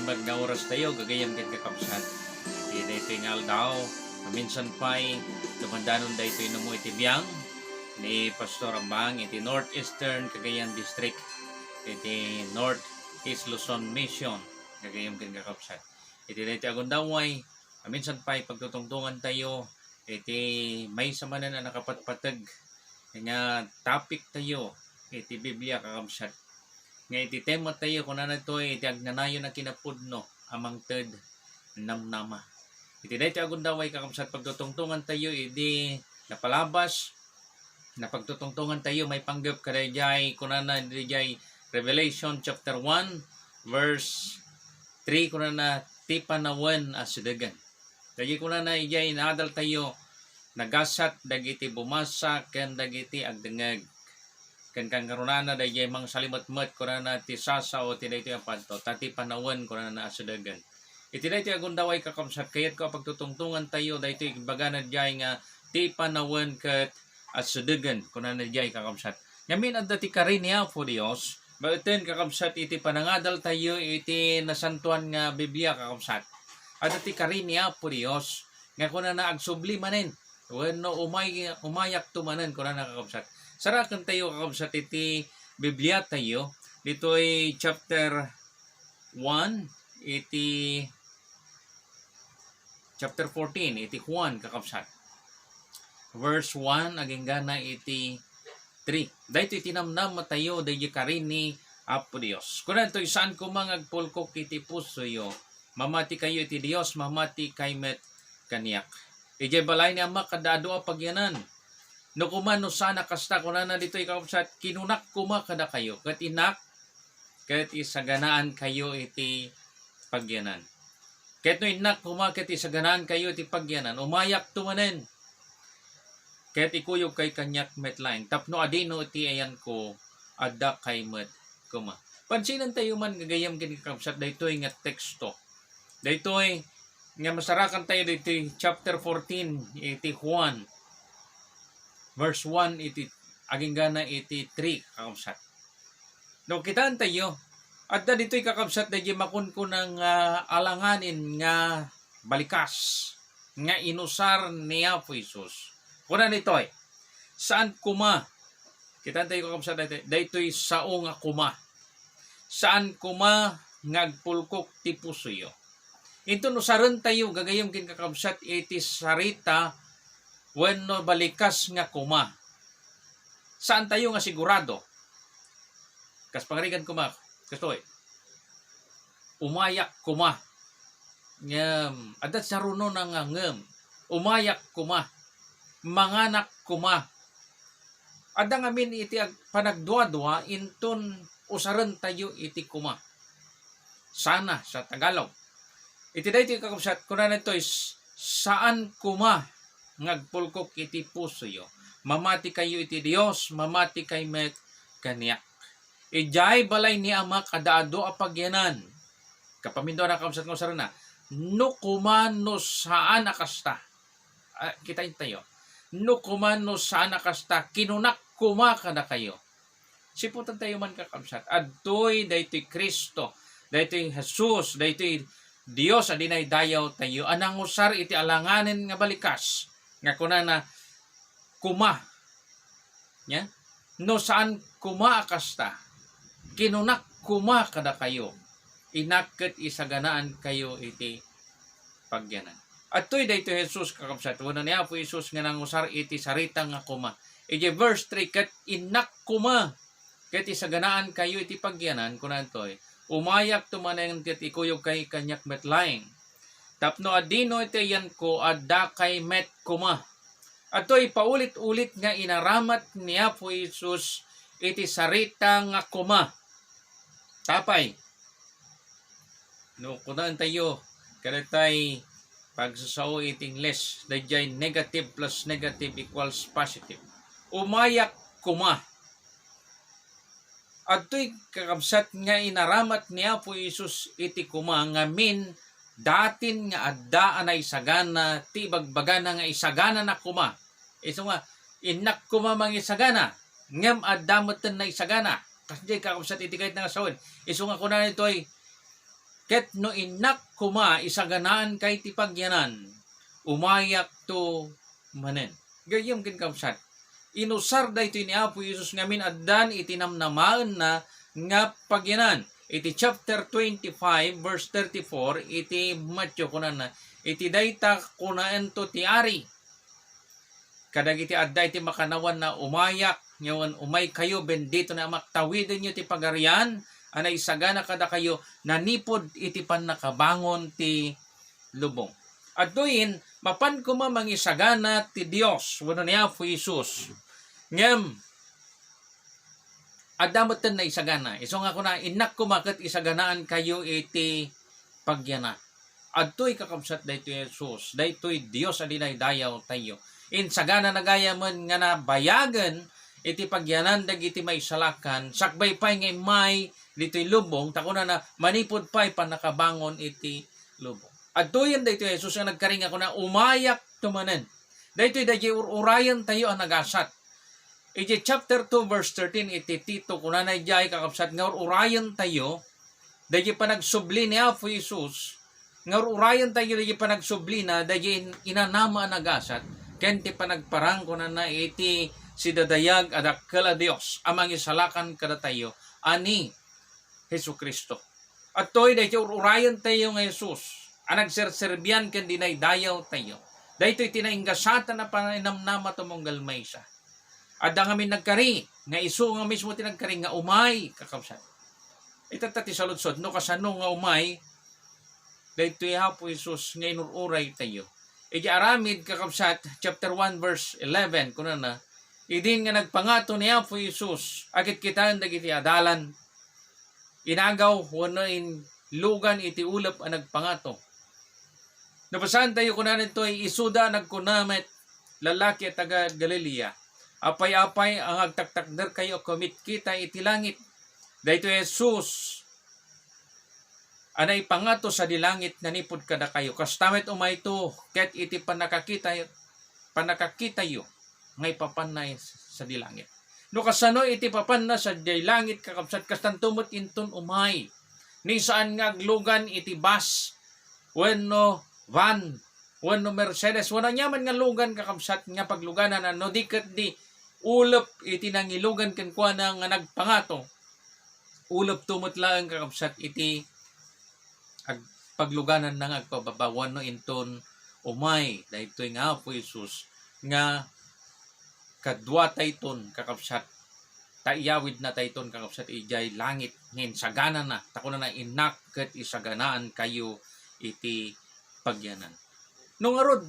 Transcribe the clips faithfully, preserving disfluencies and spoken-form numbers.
Magnaoras tayo, gagayam ken kakabsat. Iti daytoy nga aldaw, minsan pay, tumandanon daytoy no mo iti biang ni Pastor Abang iti Northeastern Cagayan District, iti Northeast Luzon Mission, gagayam ken kakabsat. Iti daytoy agundaway, minsan pay, pagtutungtungan tayo iti maysa manen a nakapatpateg nga topic tayo iti Biblia, kakabsat. Nga iti tema tayo, kunana ditoy, iti agnanayon a kinapudno a mangted namnama. Iti daytoy agundaway, kakabsat, pagtutungtungan tayo idi napalabas, napagtutungtungan tayo maipanggep kadaydiay, kunana daydiay Revelation chapter one, verse three, kunana, ti panawen a sedegen. Daydiay kunana, idiay inaadal tayo, nagasat dagiti bumasa ken dagiti agdengngeg. Ken kangrunana, daydiay mangsalimetmet, kunana, ti sasao ti daytoy a padto, ta ti panawen, kunana, a sedegen. Iti daytoy agundaway, kakabsat, kayatko a pagtutungtungan tayo, daytoy ibagana diay nga ti panawen ket a sedegen, kunana diay, kakabsat. Ngamin, adda ti kari ni Apo Dios, baeten, kakabsat, iti panangadal tayo iti nasantoan nga Biblia, kakabsat. Adda ti kari ni Apo Dios, nga kunana, agsubli manen, wenno umay-, umayakto manen, kunana, kakabsat. Saraken tayo, kakabsat, iti Biblia tayo, ditoy chapter one, iti chapter fourteen, iti Juan, kakabsat. Verse one, aginggana iti three. Daytoy ti namnama tayo, daydiay kari ni Apo Dios. Kunana ditoy, saan koma nga agpulkok iti pusoyo, mamati kayo iti Dios, mamati kay met kaniak. Idiay balay ni Amak, adda adu a pagyanan. No koma, no saan a kasta, kunana ditoy, kakabsat, kinunak koma kadakayo, ket innak, ket isaganaan kayo iti pagyanan. Ket no innak koma ket isaganaan kayo iti pagyanan, umayakto manen. Ket ikuyog kay kaniak met laeng, tapno adino iti ayanko, adda kay met koma. Pansinen tayo man, gagayam ken kakabsat, daytoy nga teksto. Daytoy nga masarakan tayo ditoy chapter fourteen iti Juan, verse one iti, aginggana iti three, kakabsat. No, kitaan tayo, adda ditoy, kakabsat, daydiay makunkuna nga alanganen nga balikas nga inusar ni Apo Jesus. Kuna ditoy, saan koma, kitaan tayo, kakabsat, daytoy, daytoy sao nga koma. Saan koma nga agpulkok ti pusoyo. Inton usaren tayo, gagayam ken kakabsat, iti sarita wenno balikas nga koma. Saan tayo nga sigurado. Kas pangarigan koma, kastoy, umayak koma. Ngem, adda sarunona nga ngem. Umayak koma. Manganak koma. Adda ngamin iti ag-, panagduadua inton usaren tayo iti koma. Sana sa Tagalog. Iti daytoy, kakabsat, kunana ditoy, saan koma nga agpulkok iti pusoyo. Mamati kayo iti Dios, mamati kay met kaniak. Idiay balay ni Amak, adda adu a pagyanan. Kapamintuan a, kakabsat, nga usarena. No koma, no saan a kasta. Ah, kitain tayo. No koma, no saan a kasta, kinunak koma kadakayo. Siputan tayo man, kakabsat. Adtoy daytoy Cristo, daytoy Jesus, daytoy Dios a dinaydayaw tayo a nangusar iti alanganen nga balikas nga kunana, koma. Nya? No saan koma a kasta, kinunak koma kadakayo, innak ket isaganaan kayo iti pagyanan. Adtoy daytoy Jesus, kakabsat, wenno ni Apo Jesus nga nangusar iti sarita nga koma. Iti verse three, ket innak koma, ket isaganaan kayo iti pagyanan, kunantoy, umayak to manen ket ikuyog kay kaniak met laeng. Tapno adino iti ayanko, adda kay met koma. Adtoy paulit-ulit nga inaramat ni Apo Jesus iti sarita nga koma. Tapay, no, kunaen tayo, kadagitay pagsasao iti Ingles, daydiay negative plus negative equals positive. Umayak koma. Adtoy, kakabsat, nga inaramat ni Apo Jesus iti koma ngamin datin nga adda a naisagana ti ibagbagana nga isaganana koma. Isu nga, innak koma mangisagana, ngem adda metten naisagana. Kasdiay, kakabsat, iti kayatna nga sawen. Isu nga kunana ditoy, Ket no innak koma isaganaankayo ti pagyanan, umayakto manen. Gayyem ken kabsat, inusar daytoy ni Apo Jesus ngamin addan iti namnamaenna nga pagyanan. Iti chapter twenty-five, verse thirty-four, iti Mateo, kunana, "Iti dayta kunaento ti Ari kadagiti adda iti makannawan na, 'Umayak, ngem umaykayo, bendito ni Amak, tawidenyo ti pagarian a naisagana kadakayo nanipud iti pannakabangon ti lubong.'" Adtoyen, mapan koma mangisagana ti Dios wenno ni Apo Jesus. Ngem adda metten naisagana. Isu nga kuna, "Innak koma ket isaganaankayo iti pagyanan." Adtoy, kakabsat, daytoy Jesus, daytoy Dios a dinaydayawtayo. Insaganana gayamen nga nabayagen iti pagyanan dagiti maisalakan, sakbay pay nga immay ditoy lubong, ta kunana, manipud pay pannakabangon iti lubong. Adtoyen daytoy Jesus nga nagkari nga kuna, "Umayakto manen." Daytoy daydi ur-urayentayo a nagasat. Iti chapter two, verse thirteen, iti Tito, kunana idiay, kakabsat, nga ur-urayentayo daydi panagsubli ni Apo Jesus, nga ur-urayentayo daydi panagsublina, daydi in-, inanama a nagasat, ken ti panagparang, kunana, iti sidadayag a dakkel a Dios a mangisalakan kadatayo a ni Jesu-Cristo. Adtoy daytoy ur-urayentayo nga Jesus a nagserserbian ken dinaydayawtayo. Daytoy ti naingasatan a panainamnama tumunggal maysa. Adda ngamin nagkari nga isu nga mismo ti nagkari nga umay, kakabsat. Itatta ti saludsod, no kasano nga umay daytoy Apo Jesus nga inur-uraytayo? Iti Aramid, kakabsat, chapter one, verse eleven, kunana, "Idin nga nagpangato ni Apo Jesus, akitkitaen dagiti adalan, inagaw wenno inlugan iti ulep a nagpangato." Nabasaantayo, kunana ditoy, "Isuda a nagkuna met, 'Lalaki a taga Galilea, apay-apay nga agtaktakderkayo a kumitkita iti langit? Daytoy Jesus a naipangato sadi langit nanipud kadakayo. Kasta met umayto ket iti pannakakita-, pannakakitayo nga ipapanna sadi langit." No kasano iti papanna sadiay langit, kakabsat, kastanto met inton umay. Ni saan nga aglugan iti bus, wenno van, wenno Mercedes, wenno aniaman nga lugan, kakabsat, nga pagluganan, no di ket di ulep iti nangilugan kenkuana nga nagpangato. Ulepto met laeng, kakabsat, iti ag-, paglugananna nga agpababa wenno inton umay daytoy nga Apo Jesus nga kaduatayton, kakabsat, ta iyawidnatayton, kakabsat, idiay langit nga insaganana, ta kunana, "Innak ket isaganaankayo iti pagyanan." No ngarud,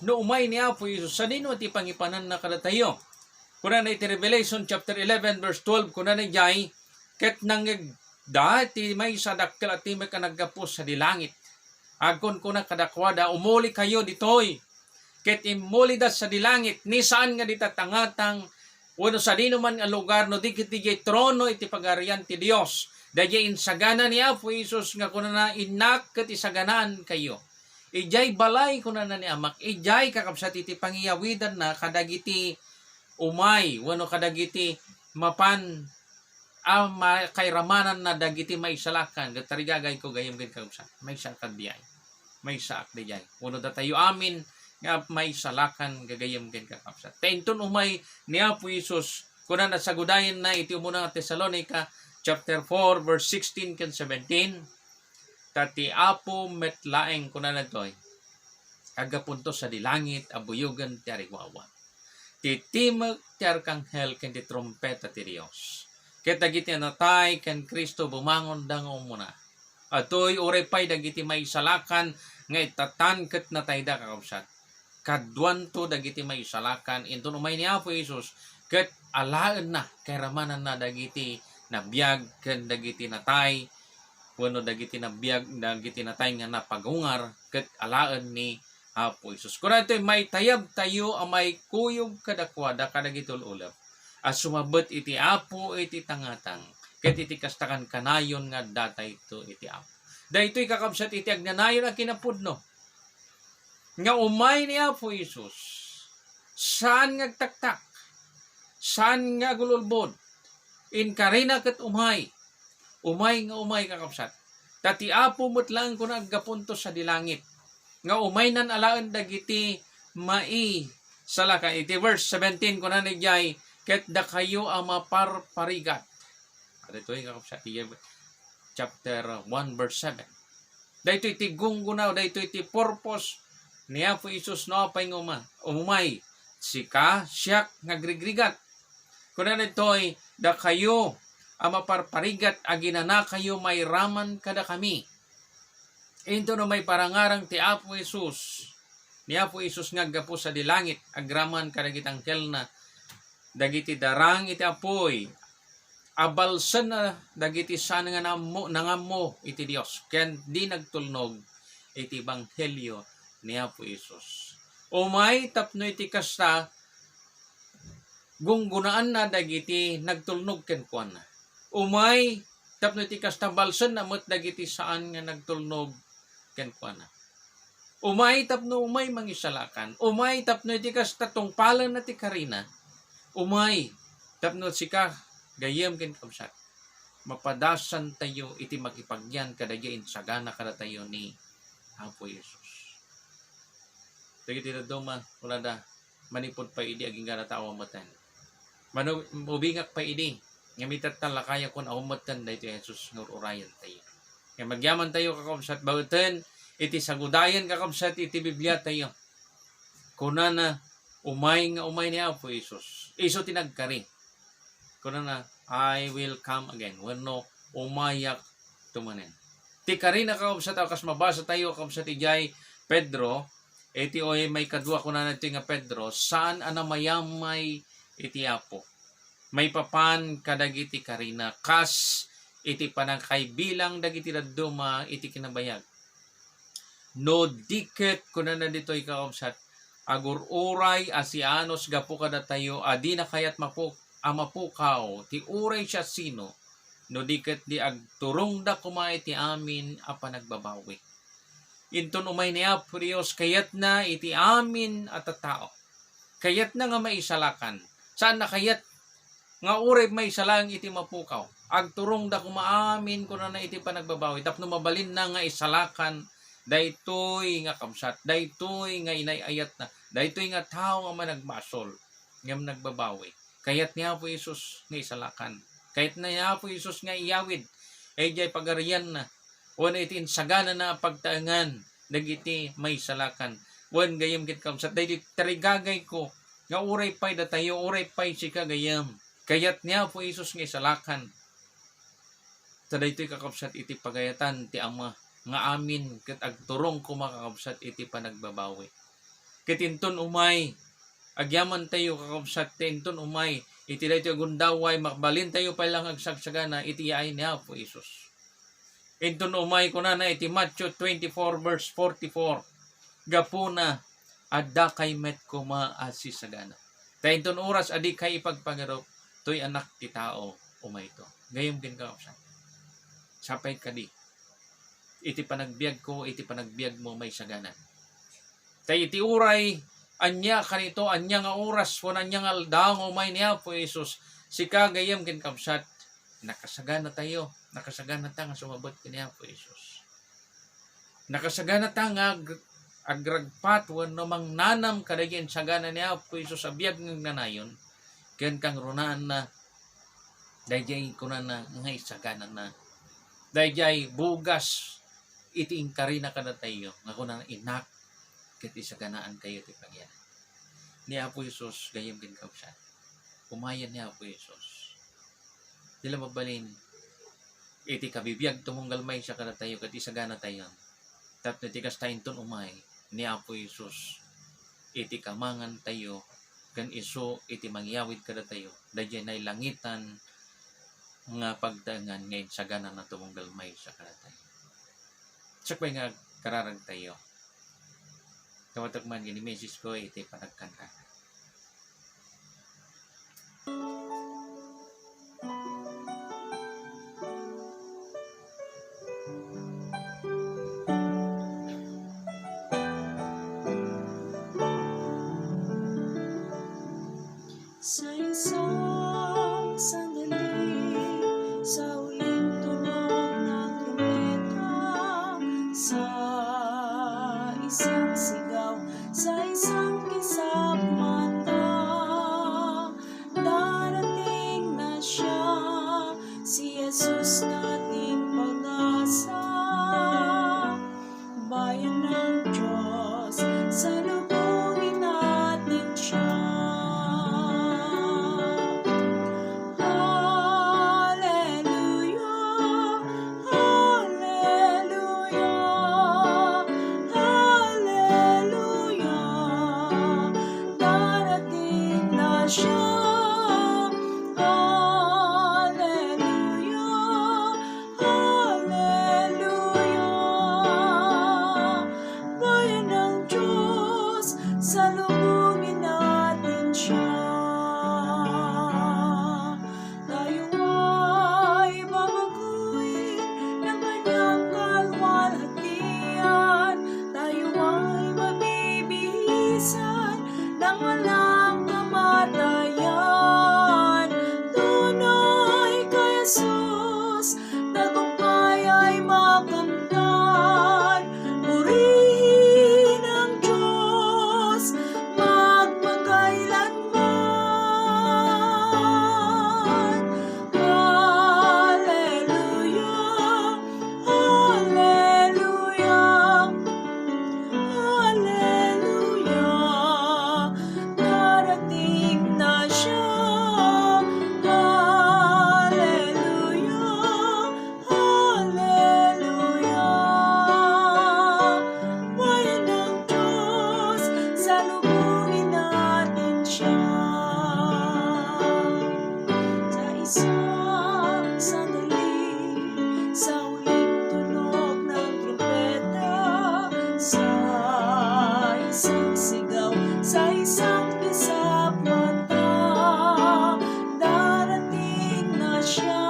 no umay ni Apo Jesus, sadino ti pangipananna kadatayo? Kunana iti Revelation chapter eleven, verse twelve, kunana idiay, "Ket nangngegda ti maysa a dakkel a timek a naggapu sadi langit. Agkunkuna kadakuada, 'Umulikayo ditoy, ket immulida sadi langit, ni saan nga dita tangatang wenno sadino man nga lugar, no di ket idiay trono iti Pagarian ti Dios.'" Daydiay insagana ni Apo Jesus nga kunana, "Innak ket isaganaankayo." Idiay balay, kunana ni Amak, idiay, kakabsat, iti pangiyawidanna kadagiti umay wenno kadagiti mapan a ma-, kairamananna dagiti maisalakan. Ket tarigagayko gayyem ken kakabsat, maysaak diay. Maysaak diay. Wenno datayo amin nga maisalakan gagayyem ken kakabsat. Ta inton umay ni Apo Jesus, kunana, sagudayenna iti umuna nga Tesalonica chapter four, verse sixteen ken seventeen, "Ta ti Apo met laeng," kunana ditoy, "aggapunto sadi langit a buyogen ti ariwawa, ti timek ti arkanghel ken ti trumpeta ti Dios. Ket dagiti natay ken Cristo bumangonda nga umuna. Adtoy uray pay dagiti maisalakan nga itattan ket natayda," kakabsat. Kaduanto dagiti maisalakan inton umay ni Apo Jesus, ket alaenna, kairamananna dagiti nabiag ken dagiti natay, wenno dagiti nabiag, dagiti natay nga napagungar, ket alaen ni Apo Jesus. Kuna ditoy, maitayabtayo a maikuyog kadakuada kadagiti ul-ulep a sumabbet iti Apo iti tangatang, ket iti kasta kankanayon nga addatayto iti Apo. Daytoy, kakabsat, iti agnanayon a kinapudno nga umay ni Apo Jesus, saan nga agtaktak, saan nga agul-ulbod, inkarina ket umay, umay nga umay, kakabsat. Ta ti Apo met laeng kuna aggapunto sadi langit, nga umaynan alaen dagiti maisalaka. Iti verse seventeen, kunana idiay, "Ket dakayo a maparparigat." Adtoy nga sa chapter one, verse seven. Daytoy ti gungguna, daytoy ti purpose ni Apo Jesus no apay nga uma-, umay, "Sika, siak nga agrigrigat." Kuna ditoy, "Dakayo a maparparigat, aginanakayo mairaman kadakami." Inton no maiparangarang ti Apo Jesus, ni Apo Jesus nga aggapu sadi langit, agraman kadagiti angkelna, dagiti darang iti apuy, abalsenna dagiti saan nga nammo-, nangammo iti Dios, ken di nagtulnog iti ebanghelio ni Apo Jesus. Umay tapno iti kasta, gunggunaanna dagiti nagtulnog kenkuana. Umay tapno iti kasta, balsenna met dagiti saan nga nagtulnog kenkuana. Umay tapno umay mangisalakan. Umay tapno iti kasta, tungpalenna ti karina. Umay tapno sika, gayyem ken kabsat, mapadasantayo iti makipagyan kadagiti insagana kadatayo ni Apo Jesus. Dagiti dadduma, kunada, manipud pay idi, agingga ta awametten. Manu-, ubingak pay idi, ngem itatta, lakayakon awametten daytoy Jesus nga ur-urayen tayo. Ngem agyaman tayo, kakabsat, baeten iti sagudayen, kakabsat, iti Biblia tayo. Kunana, umay nga umay ni Apo Jesus. Isu ti nagkari. Kunana, "I will come again." Wenno, "Umayak tumanen." Ti karina, kakabsat, a kas mabasa tayo, kakabsat, idiay Pedro, iti oy maikadua, kunana iti nga Pedro, saan a namayamay iti Apo maipapan kadagiti karina, kas iti pannakaibilang dagiti dadduma iti kinabayag. No di ket, kunana ditoy, kakabsat, agur-uray a sianos gapu kadatayo a dina kayat mapu-, a mapukaw ti uray siasino, no di ket di agturongda koma iti amin a panagbabawi. Inton umay ni Apo Dios, kayatna iti amin a tattao. Kayatna nga maisalakan. Saanna kayat nga uray maisalakan iti mapukaw. Agturongda koma amin, kunana, iti panagbabawi tapno mabalinna nga isalakan daytoy nga kabsat, daytoy nga inay-ayatna, daytoy nga tao nga managmasol ngem nagbabawi. Kayat ni Apo Jesus nga isalakan. Kayat ni Apo Jesus nga iyawid idiay pagarianna, wenno iti insaganana a pagtaengan dagiti maisalakan. Wen gayyem ket, kabsat, daydi tarigagayko nga uray pay datayo, uray pay sika gayyem, kayat ni Apo Jesus nga isalakan. Ta daytoy, kakabsat, iti pagayatan ti Ama nga amin ket agturong koma, kakabsat, iti panagbabawi. Ket inton umay, agyaman tayo, kakabsat, ti inton umay iti daytoy a gundaway, mabalin tayo pay lang agsagsagana iti yaay ni Apo Jesus. Inton umay, kunana iti Matthew twenty-four, verse forty-four, gapuna, adda kay met koma a sisagana. Ta inton oras a dikay ipagpangarup, toy Anak ti Tao umayto. Gayyem ken, kakabsat, sapay kadi iti panagbiagko, iti panagbiagmo, maisaganan. Ta iti uray, ania kanito, ania nga oras, wen ania nga aldaw nga umay ni Apo Jesus, sika gayyem ken kabsat, nakasaganatayo, nakasaganata nga sumabot ken ni Apo Jesus. Nakasaganata nga ag-, agragpat wenno mangnanam kadagiti insagana ni Apo Jesus a biag nga agnanayon, ken kangrunaanna, daydiay kunana nga isaganana. Daydiay bugas iti inkarina kadatayo nga kunana, "Innak, ket isaganaan kayo ti pagyanan." Ni Apo Jesus, gayyem ken kabsat. Umayen ni Apo Jesus. Di la mabalin iti kabibiag tumunggal maysa kadatayo ket isaganatayon. Tapno iti kasta, inton umay ni Apo Jesus iti kamangan tayo ken isu iti mangyawid kadatayo, daydiay nailangitan nga pagtaengan nga insaganana tumunggal maysa kadatayo. Sakbay nga agkararag tayo, kawatak man iti misis ko iti panagkanta. Sa isang sandali, sa huling tunog ng trumpeta, Isang sigaw sa isang kisap mata, darating na siya, si Jesus nating pag-asa. Bayan ng Diyos, salubungin natin siya. Hallelujah, hallelujah, hallelujah. Darating na siya. Hallelujah, hallelujah. Bayan ng Diyos, salubungin natin siya. Tayo ay babaguhin ng kanyang kalwalhatian. Tayo ay mabibihisan ng walang kamatayan. Tunay ka, Jesus, tagumpay ay makamtan. Purihin ang Diyos magpakailanman. Hallelujah, hallelujah, hallelujah. Darating na siya. Hallelujah, hallelujah. Bayan ng Diyos, salubungin natin siya. Sa isang sandali, sa huling tunog ng trumpeta, sa isang sigaw, sa isang kisap mata, darating na siya,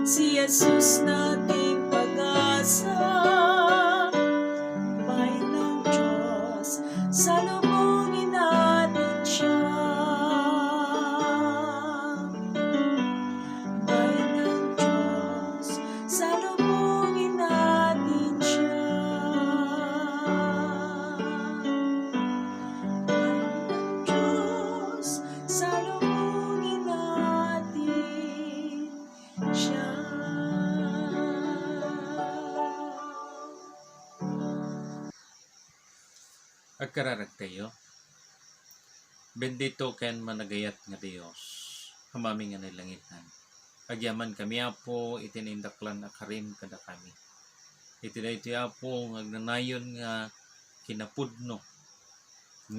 si Jesus nating pag-asa. Bayan ng Diyos, salubungin natin siya. Bayan ng Diyos, salubungin natin siya. Bayan ng Diyos, salubungin natin siya. Agkararagtayo. Bendito ken managayat nga Dios, Amami nga nailangitan. Agyamankami, Apo, iti naindaklan a karim kadakami. Iti daytoy, Apo, nga agnanayon nga kinapudno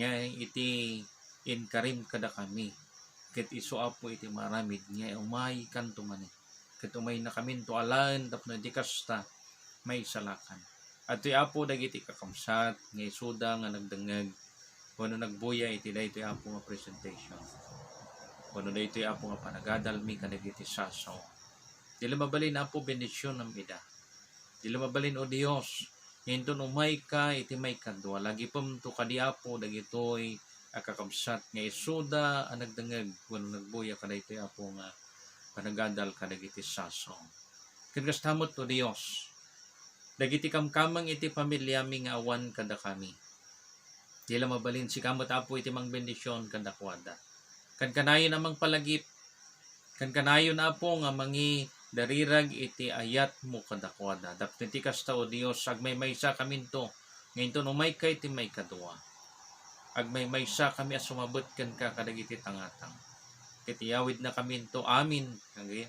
nga iti inkarim kadakami, ket isu, Apo, iti maaramid nga umaykanto manen, ket umaynakaminto alaen tapno iti kasta, maisalakan. Adtoy, Apo, dagiti kakabsat nga isuda nga nagdengngeg wenno nagbuya iti daytoy, Apo, nga presentation, wenno daytoy, Apo, nga panagadalmi kadagiti sasaw. Di la mabalin, Apo, bendisionam ida. Di la mabalin, O Dios, nga inton umayka iti maikadua, lagipemto kadi, Apo, dagitoy a kakabsat nga isuda a nagdengngeg wenno nagbuya kadaytoy, Apo, nga panagadal kadagiti sasaw. Ken kasta met, O Dios, dagiti kamkameng iti familiami nga awan kadakami. Di la mabalin, sika met, Apo, iti mangbendision kadakuada. Kankanayon a mangpalagip, kankanayon, Apo, nga mangidarirag iti ayatmo kadakuada. Tapno iti kasta, O Dios, agmaymaysakaminto nga inton umayka iti maikadua, agmaymaysakami a sumabet kenka kadagiti tangatang. Ket iyawidnakaminto amin, kag-,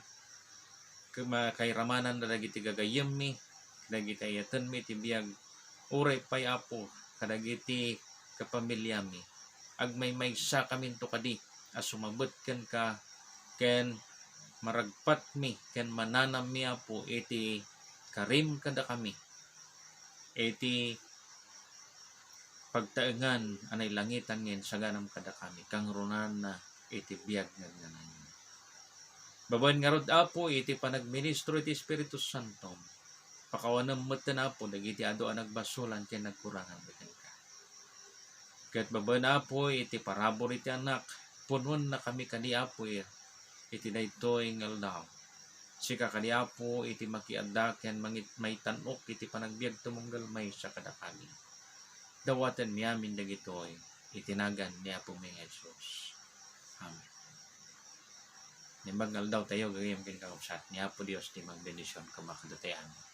kema-, kairamanan dagiti gagayyemmi, dagiti ayatenmi iti biag, uray pay, Apo, kadagiti kapamiliami. Agmaymaysakaminto kadi a sumabet kenka ken maragpatmi ken mananammi, Apo, iti karim kadakami, iti pagtaengan a nailangitan nga insaganam kadakami, kangrunaanna iti biag nga agnanayon. Babaen ngarud, Apo, iti panagministro iti Espiritu Santo, pakawanem metten, Apo, dagiti adu a nagbasolan ken nagkurangan kenka. Ket babaen, Apo, iti parabur iti Anak, punonnakami kadi, Apo, iti daytoy nga aldaw. Sika kadi, Apo, iti makiadda ken mangit-, maitan-ok iti panagbiag tumunggal maysa kadakami. Dawatenmi amin dagitoy iti nagan ni Apomi nga Jesus. Amen. Naimbag nga aldaw tayo, gagayam ken kakabsat, ni Apo Dios ti magbendision koma kadatayo amin.